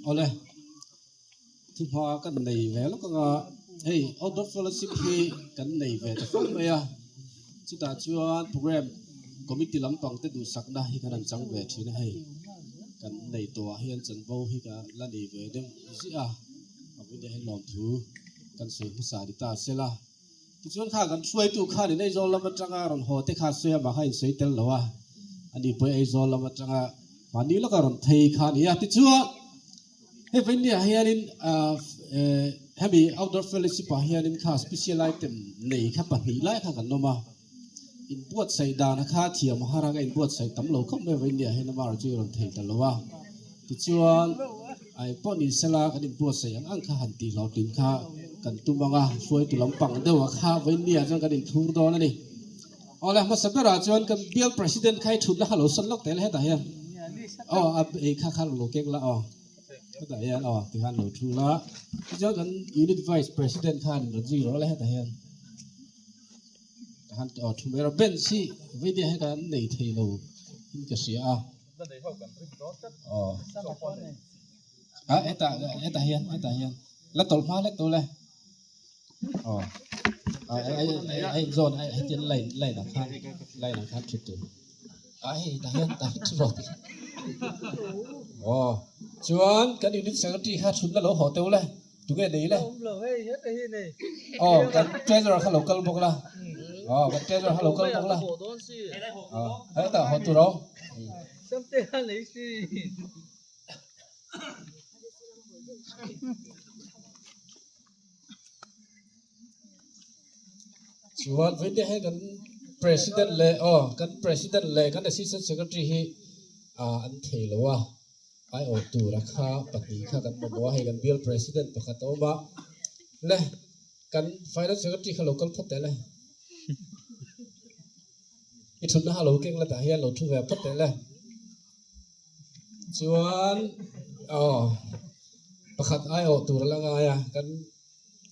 Awle, thuhma kan nei ve lawk anga hei Outdoor Fellowship hi kan nei ve ta fo mai a, chutah chuan program committee lampang te duhsakna hi kan han chang ve thin a hei, kan nei tawh ah hian chanvo hi ka la nei ve deuh ziah a, a vawin hian lawmthu kan sawi hmasa ni ta sela. Tichuan kha kan hruaitu khan in Aizawl lam atanga rawn haw te kha sawi a mah kha insawi tel lo a, ani pawh Aizawl lam atanga mahni lawka rawn phei kha a ni a. Tichuan hei vawinia hianin hemi outdoor fellowship ah hianin kha special item nei kha pahnih lai kha kan awm a, inbuatsaih dan kha thiam a har a, ka inbuatsaih tam lo khawp mai vawinia hian amah erawh chu i rawn thei ta lo a. Tichuan Ai pawh ni sela kan inbuatsaih ang ang kha han tih hlawhtlin kha kan tum ang a, hruaitu lampang deuh a kha vawinia chuan kan inthur dawn a ni. Awle hmasa berah chuan kan bial president kha i thutna kha lo sawn lawk teh le hetah hian aw a ei kha kha lo keng la aw hetah hian aw tikhan lo thu la tichuan kan unit vice president khan rawn zui rawh le hetah hian han aw thu mai rawh bench hi vawinia hian kan nei thei lo in ka hria a. Aw hetah hetah hian hetah hian la tawlh hma hlek tawh le aw a in zawn hetian line line ah khan line ah khan thut tur a hei tah hian tah hian thu rawh aw chuan kan unit secretary kha thutna lo haw teuh le tunge nei le aw kan treasurer kha lo kal bawk la aw kan treasurer kha lo kal bawk la aw hetah haw tur awm Chuan vawiin hei kan president leh aw kan president leh kan assistant secretary hi ah an thei lo a. Aiawh tura kha pahnih kha kan mamawh a, hei kan bial president pakhat a awm a, le kan finance secretary kha lo kal phawt teh le, i thutna kha lo keng la tah hian lo thu ve phawt teh le, chuan aw pakhat aiawh tur a la ngai a, kan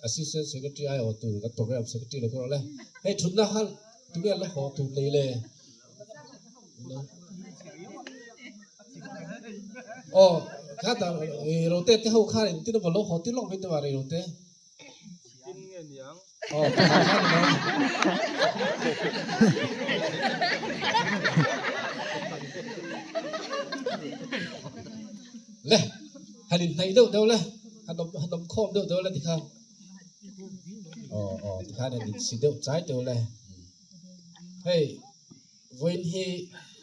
assistant secretary aiawh tur kan program secretary lo kal rawh le, hei thutna kha tunge la haw tur nei le. Aw kha ta rote te ho khan in tin lo haw tir lawk mai te wa rei rote tin nge niang aw kha kha ni le han in hnaih deuh deuh le han awm han awm khawm deuh deuh le tikhan aw aw tikhan han in si deuh chai deuh le Hei vawiin hi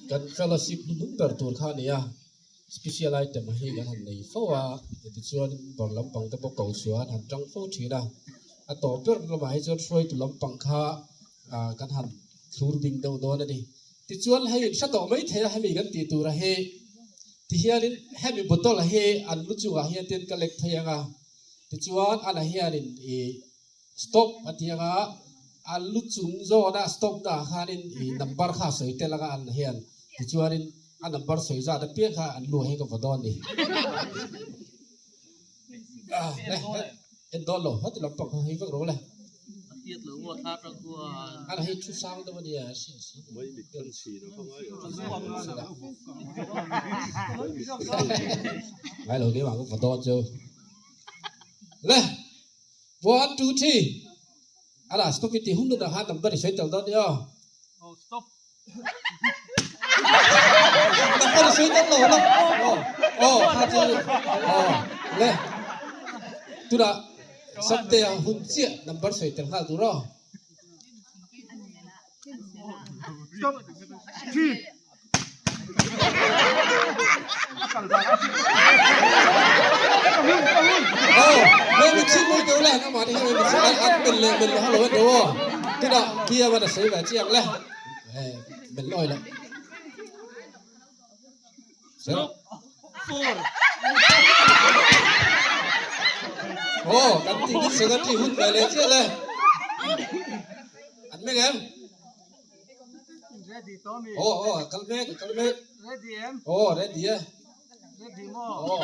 kan fellowship hnuhnung ber tur kha a ni a, special item hi kan han nei fo a, tichuan bawr lampang te pawh ko chuan han tang fo thin a, a tawp ber lamah hi chuan hruaitu lampang kha ah kan han thlur bing deuh dawn a ni. Tichuan hei hre tawh mai thei a hemi kan tih tura hi tihianin hemi bottle hi an lu chungah hian tin ka lek thei ang a, tichuan ana hianin ih Stop a ti anga a lu chung zawna stop na ah khanin i number kha a sawi tel anga an hian tichuanin a number sawi zat apiang kha an lu ah hian ka vaw dawn ni. Ah le en dawn lo heti lampang kha hei vek ro le. Ana hei thu sang deuh ania ngai lo keimah ka vaw dawn chu le. One, two, three. Ala, stop i ti hun lut ah khan number i sawi tel dawn nia. Oh, stop. Number i sawi tel lo la. Oh, oh, kha chu. Oh, le. Tunah Sunday ah hun chiah number sawi tel nghal tur aw. Stop. Three. Ready to mi. Aw aw kal mek kal mek. Ready em? Aw ready e. Ready maw? Aw.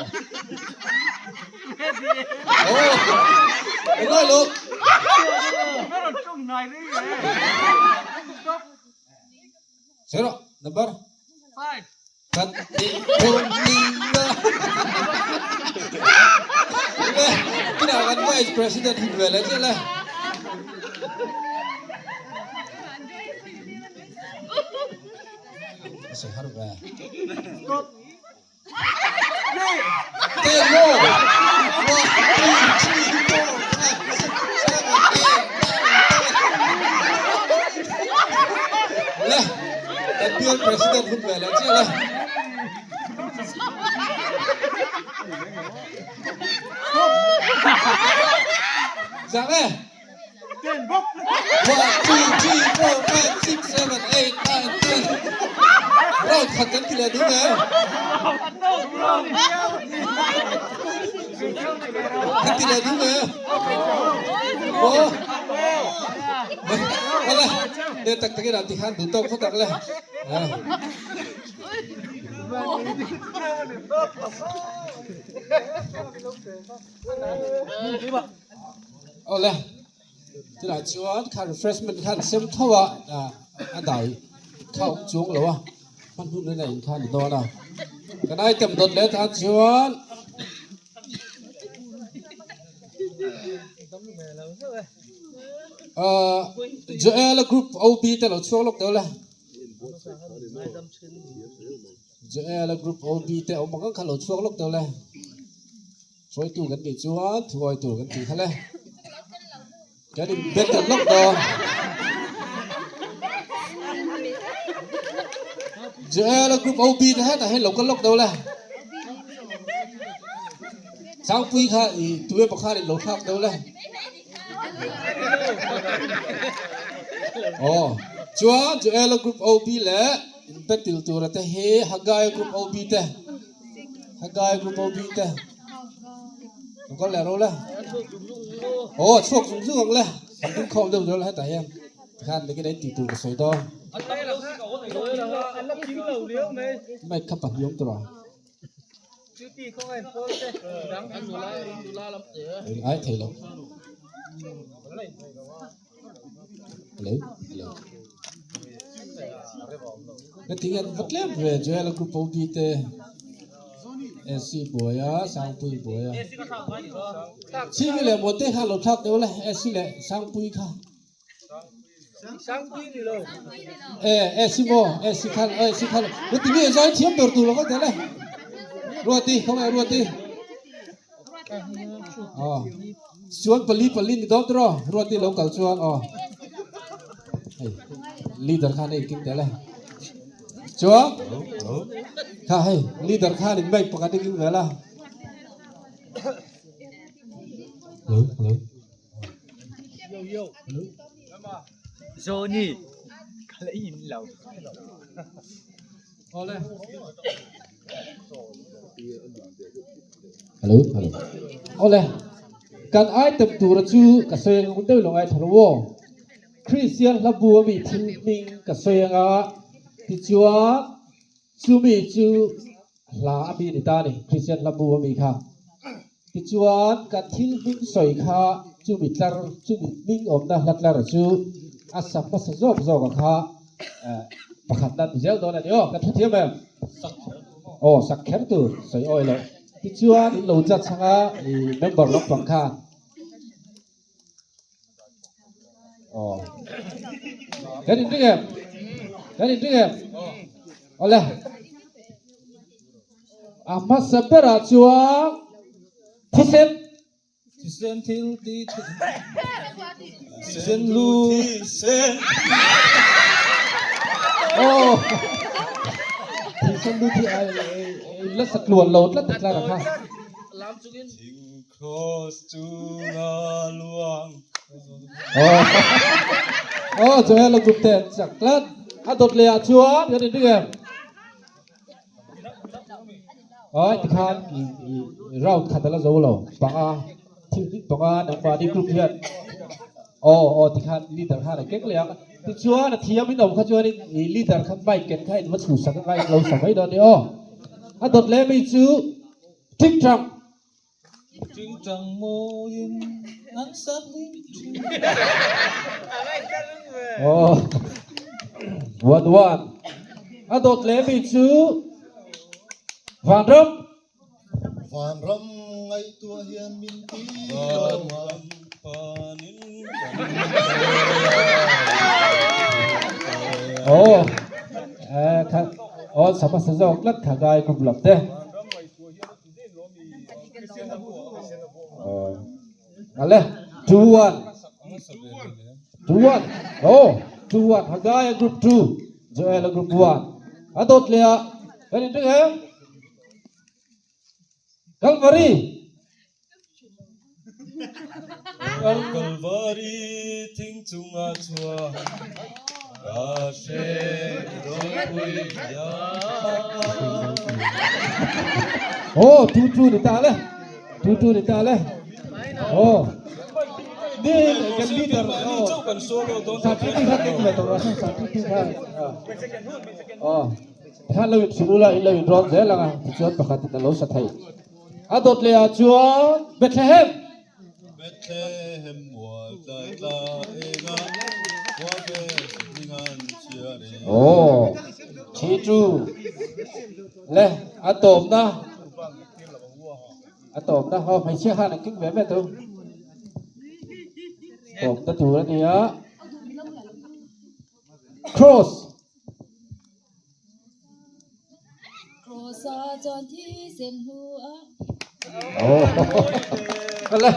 Ready. Aw. Engai lo. Ka rawn tum hnai rei e. Stop. Zero number. 5. Khat hnih thum ni nga. President hun ve leh chiah le. A sawi har ve. Ten maw? One, two, three, four, five, six, seven, eight, nine, ten. Le, kan bial President hun ve leh chiah le. Zang e. One, two, three, four, five, six, seven, eight, nine, ten. Round khat kan ti leh ding e. Kan ti leh ding e. Aw. Awle, ne tak takin an ti khan duh tawk khaw tak le. Awle, tunah chuan kha refreshment khan sem tho a, a dai kha awm chuang lo a, hman hun in a in kha a ni dawn a. Kan item dawt leh tan chuan Ahh Joel-a group OB te lo chhuak lawk deuh le. Joel a group OB te awm ang ang kha lo chhuak lawk deuh le. Hruaitu kan tih chuan thuawi tur kan tih kha le. Kan in battle lawk dawn. Joel a group OB te hetah hian lo kal lawk deuh le. Sangpui kha i tu emaw khan in lo thlak deuh le. Aw chuan Joel a group OB leh in battle tura te hi Haggai a group OB te Haggai a group OB te lo kal leh ro le. Aw a chhuak zung zung ang le an ding khawm deuh deuh le hetah hian tikhan nikin a intih tur ka sawi dawn. Mic kha pahnih awm tur a. Ai thei lo. Hello, hello. Ka tingan va tlem ve Joel group OB te SC buaia Sangpui buaia. Chhingi leh Muante kha lo thlak deuh le SC leh Sangpui kha. E e si maw e si khan e si khan ruati mi zai thiam ber tur lo kal tel e ruati khawngaih ruati aw chuan pali pali ni dawn tiraw ruati lo kal chuan aw hei leader khan hei king tel e chuan kha hei leader khan in mic pakhat hi king vel a hello hello Johnny ka la in lo. Hello hello Awle kan item tura chu ka sawi ang deuh lo ngai thar aw Christian hla bu ami thil hming ka sawi anga tichuan chumi chu Hla a mi ni ta a ni, Christian hla bu a mi kha. Tichuan, kan thil hming sawi kha chumi tlar, chumi hming awmna hla tlar chu a sa hmasa zawk zawk a kha pakhat nan ti zel dawn a ni aw, kan hrethiam em? Aw, sak kher tur sawi awi loh. Tichuan, in lo judge anga i member lampang khan Aw. Kan in ring em? Kan in ring em? Awle. A hmasa berah chuan thisen. Thisen thil ti thisen lu thisen. Aw. Thisen lu thi ai la satluan lo tlat tlat a kha. Cross chunga luang. Aw Joel a group te an chak tlat. A dawt leh ah chuan kan inring em? Ai tikhan round khat ala zo lo panga thil hming panga nangmahni group hian aw aw tikhan leader khan a keng leh ang. Tichuan a thiam in awm kha chuanin i leader khan mic ken kha in va chhuhsak anga in lo sa mai dawn a ni aw. A dawt leh mi chu Tingtang. Tingtang mawiin an sa hlim thin. Aw. One one. A dawt leh mi chu Vanram. Vanram ngaihtuah hian min ti lawm a. Vanram panin kan Aw, kha aw sama sa zawk tlat kha gai group lam te. Ale, 2-1. 2-1. Oh, 2-1. Hagaya group 2. Joel group 1. A dawt leh ah kan in ring em? Kalvari. Kalvari thing chunga chuan ka hre ropui ya. Oh, 2-2 ni ta le. 2-2 ni ta le. Oh. Ni kan leader. Oh. Sa ti ti kha king ve tawh rawh se, sa ti ti kha. Oh. Tikhan lo in hrilh ula, in lo in rawn zel ang a, tichuan pakhatin a lo sa thei. A dawt leh ah chuan Bethlehem! Bethlehem mual tlai tla enga khua ve hming an chhiar e. Aw, thi chu le a tawpna a tawpna aw hmeichhia khan an keng ve ve tu tawpna tur a ni a Cross. Cross a chuan thisen hnu a. Oh. Kal le.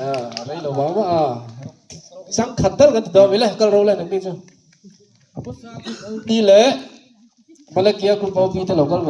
Ah, rei lo vang a. Sang khat tal kan ti dawn mi le kal ro le nang ni chu. Ti le Malakia group OP te lo kal ve.